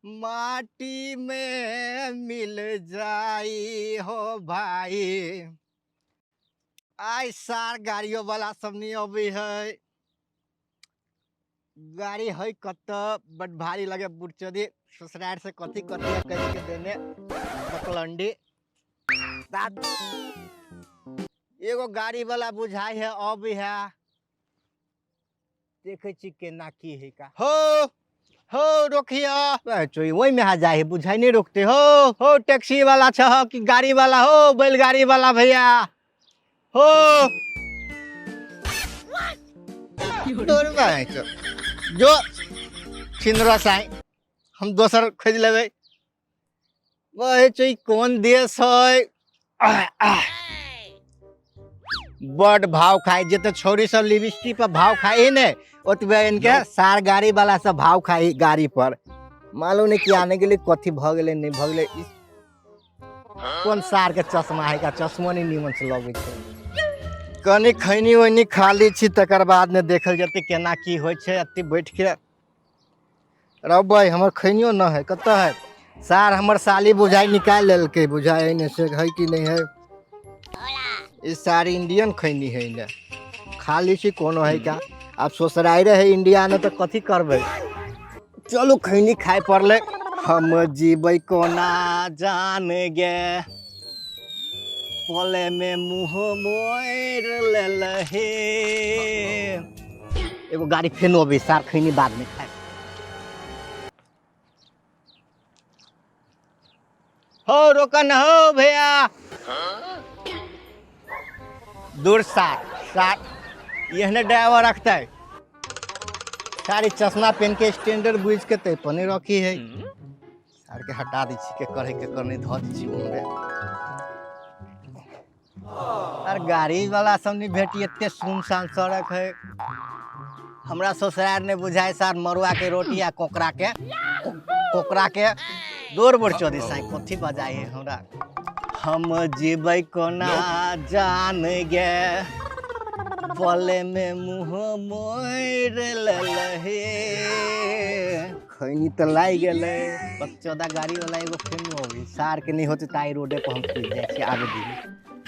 माटी में मिल जाई हो भाई। आइ सार गाड़ियो वाला सब नहीं अबै है। गाड़ी है कत बड भारी लगे बुढ़चोदी ससुरार से कथी कथी कह के देने बकलंडी। एगो गाड़ी वाला बुझाई है अबै है, देखे छी केना की है का। हो हो रोकिया वही में आ जाए बुझाई नहीं रोकते। हो हो टैक्सी वाला छह कि गाड़ी वाला, हो बैलगाड़ी वाला भैया हो। जो छिंदरा साई हम दोसर खोज लेबै। कोन देश है बड भाव खाए, जते छौरी सब लिपस्टिक पर भाव खाए ने ओतबे इनके सार गाड़ी वाला सब भाव खाए गाड़ी पर। मालूम नहीं कि आने के लिए कथी भ गेलै नहीं भ गेलै। कोन सार के चश्मा है का, चश्मो नहीं नीमन से लगै छै। कनी खैनी वैनी खा लै छी तकर बाद ने देखल जेतै केना की होइ छै। एते बैठ के रहबै, हमर खैनियो न है कतऽ है सार। हमर साली बुझाई निकालि लेलकै, बुझाई ने से है कि नहीं है। ई सारी इंडियन खैनी है ने खा ली छी कोनो है का। आब ससुरारि है इंडिया ने तऽ कथी करबै। चलू खैनी खाय पड़लै। हम जीबै कोना जान गे, पले में मुँह मोड़ लेल हे। एगो गाड़ी फेनो अबै सार खैनी बाद में खाय। हो रोकन हो भैया दूर सार सार एहने ड्राइवर रखते सारी चश्मा पहन के स्टैंडर्ड बुझ के ते पने रखी है। सार के हटा दै छी के करे के कर नहीं धऽ दै छी उमरे। आर गाड़ी वाला सब नहीं भेटी, एते सुनसान सड़क है। हमरा ससुरार नहीं बुझाए सार मरुआ के रोटी आ कोकरा के कोकरा के दौड़ बड़ चोरी साई कथी बजाए है हमरा। हम जीबै कोना जान गे, पले में मुँह मोड़ लेलहे। खैनी तऽ लागि गेलै। बकचोदा गाड़ी वाला एगो फेनो अबै सार के नहीं होते तऽ आइ रोडे पर हम सुति जाइ छी। आबे दिही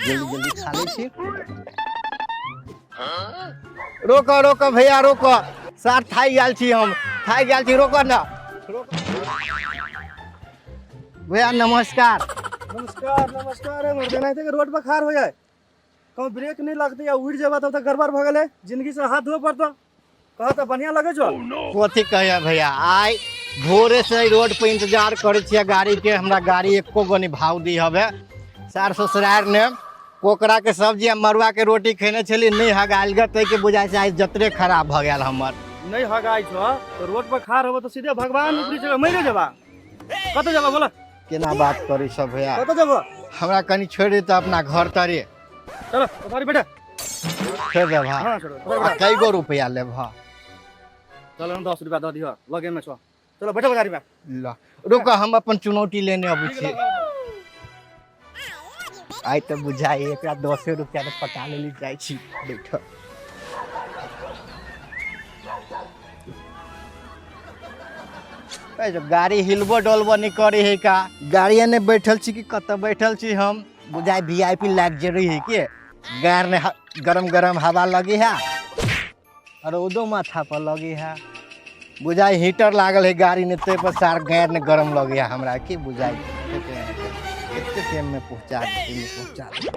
जल्दी जल्दी खा लै छी। रोको रोको भैया रोको, सार थाकि गेल छी हम, थाकि गेल छी, रोको ना रोको। भैया नमस्कार। नमस्कार नमस्कार। मर्दे के रोड पर खार हो जाए, कहूँ ब्रेक नहीं लगते या उड़ जेबा तब तक गड़बड़ भ गेलै, जिंदगी से हाथ धोए पड़तो। कह तऽ बढ़िया लगे छौ। कथी कहिया भैया, आइ भोरे से रोड पर इंतजार करै छियै गाड़ी के, हमरा गाड़ी एको गो नहीं भाव दी हवे। सार ससुरार ने कोकरा के सब्जी आ मरुआ के रोटी खेने छली, नहीं हगायल गे तै के बुझाइ छै आइ जतरे खराब भ गेल हमर। नहीं हगाइ छौ तो रोड पर खार होबो तो सीधे भगवान ऊपरी से मरि जेबा। कतऽ जेबा बोला? केना बात करै सब भैया? कतऽ जेबा? हमरा कनी छोड़ि दे तऽ अपना घर तरे। चलो पछाड़ी बैठे। छोड़ि देब? हाँ। हाँ, छोड़ो, पछाड़ी आ बैठा। कई गो रुपया लेब? हाँ चलो हम 10 रुपया दऽ दिहऽ, लगे में छौ। चलो बैठो गाड़ी में। ल रुक, हम अपन चुनौती लेने अबै छी। आइ तऽ बुझाइ एकरा 10 रुपया तऽ पटा लेली। जाइ छी बैठ। गाड़ी हिलबो डोलबो नहीं करे है का। गाड़ी ने बैठल छी कि कतऽ बैठल छी हम, बुझाइ वी I P luxury है के। गार ने गरम गरम हवा लगे है और उदो माथा पर लगे है, बुझाइ हीटर लागल है गाड़ी ने ते पर सार गार ने गरम लगे है हमरा की बुझाइ। कते टाइम में पहुंचा देते, में पहुंचा देते।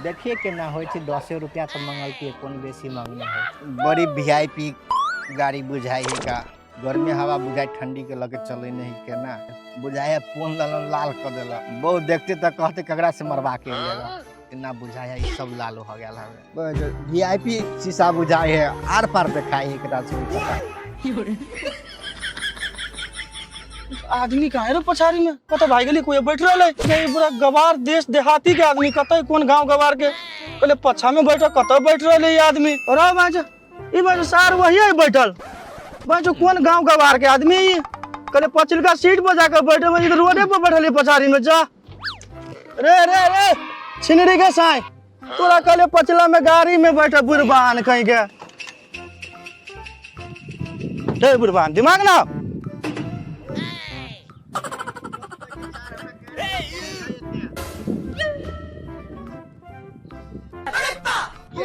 देखिए केना होइ छै। 10 रुपया तऽ मंगलकै, कोन बेसी मंगने है। बड़ी वी I P गाड़ी बुझाइ है का। गर्मी हवा बुझाइ ठंडी के लगे चले नहीं केना बुझाइ है। पोन लेलन लाल कऽ देलक, बहुत देखते तऽ कहते ककरा से मरवा के अइलेगा, केना बुझाइ है। ई सब लाल हो गेल हवे। वी I P शीशा बुझाइ है, आर पार देखाइ है एकरा से पता। आदमी कहाँ है रे पछाड़ी में? कतऽ भागि गेली? कोई बैठ रहलै ये पूरा गवार देश देहाती के आदमी कतऽ कोन गांव गवार के कहले पछा में बैठो, कतऽ बैठ रहलै ये आदमी? और बाजो ई बाजो सार वही है बैठल बाजो कोन गांव गवार के आदमी ई? कहले पछिलका सीट पर जाकर बैठे में रोडे पर बैठल है पछाड़ी में। जा रे रे रे छिनरी के साई तोरा कहले पछिला में गाड़ी में बैठे बुढ़बान कहीं के। रे बुढ़बान दिमाग ना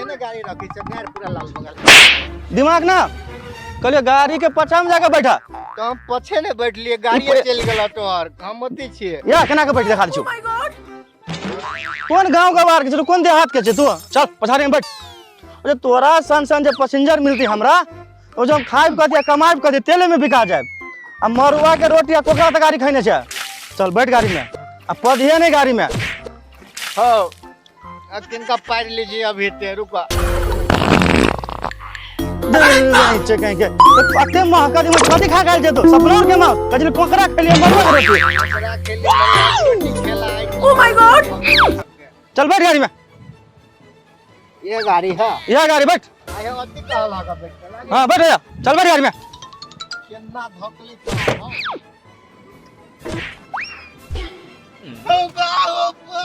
ने गाड़ी रखी छै, गाड़ी पूरा लाल बगल। दिमाग ना, कहलिए गाड़ी के पछा में जाके बैठा। तो हम पछे ने बैठलिए, गाड़ी चलि गेल तोहर, हम ओतै छियै। या केना के बैठ देखा दै छौ। कोन गांव गवार के छै तू, कोन देहात के छै तू? चल पछाड़ी में बैठ। अरे तोरा सन सन जे पैसेंजर मिलती हमरा, ओ जो हम खाइब कथी आ कमाइब कथी, तेले में बिका जायब। आ मरुआ के रोटी आ कोकरा तरकारी खैने छै। चल बैठ गाड़ी में आ पढ़िए नहीं गाड़ी में। हो अब किनका पारि लीजिए अभी ते रुका। छै कहीं के तो अते महका दिमाग कथी खा गेल छै तू? सपना के मांस कजली कोकरा खेलिए मरुआ के रोटी। कोकरा खेलिए, मरुआ के रोटी खेला। Oh my God! चल बैठ गाड़ी में। ये गाड़ी है? यह गाड़ी बैठ। आये अति कहल हका बैठ के। हाँ बैठ जा, चल बैठ गाड़ी में। केना धकली तो हो। ओ बा, ओ बा।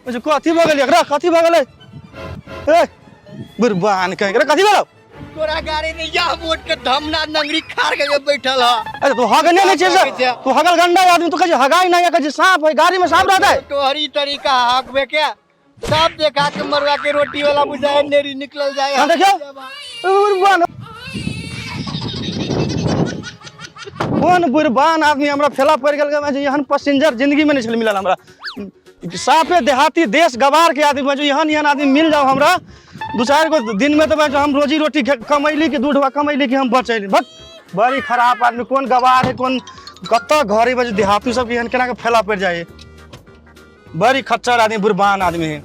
अच्छा कथी भऽ गेलै एकरा? कथी भऽ गेलै? ए बुरबान कहीं एकरा कथी भेलौ? तोरा गाड़ी में यह मोट के धमना नंगरी खार के बैठल ह। अरे तू हगने नहीं छियै, तू हगल गंदा आदमी, तू कहै छै हगाई नहीं, कहै छै सांप है गाड़ी में, सांप रहता है। तोहरी तरीका हकबे के सब देखा के मरुआ के रोटी वाला बुझाए नेरी निकलल जाए। हाँ, देखियो। बुरबान कोन बुरबान आदमी हमरा फेला पड़ि गेल जे एहन पैसेंजर जिंदगी में नहीं छल मिलल हमरा। साफे देहाती देश गवार के आदमी जो एहन एहन आदमी मिल जाओ हमरा दू चारि गो दिन में तो हम रोजी रोटी कमैली कि दूधवा कमैली कि हम बचैली। बस बड़ी खराब आदमी, कोन गवार है, कोन कतऽ घर है, देहाती सब एहन केना के फैला पड़ि जाए। बड़ी खच्चर आदमी, बुरबान आदमी है।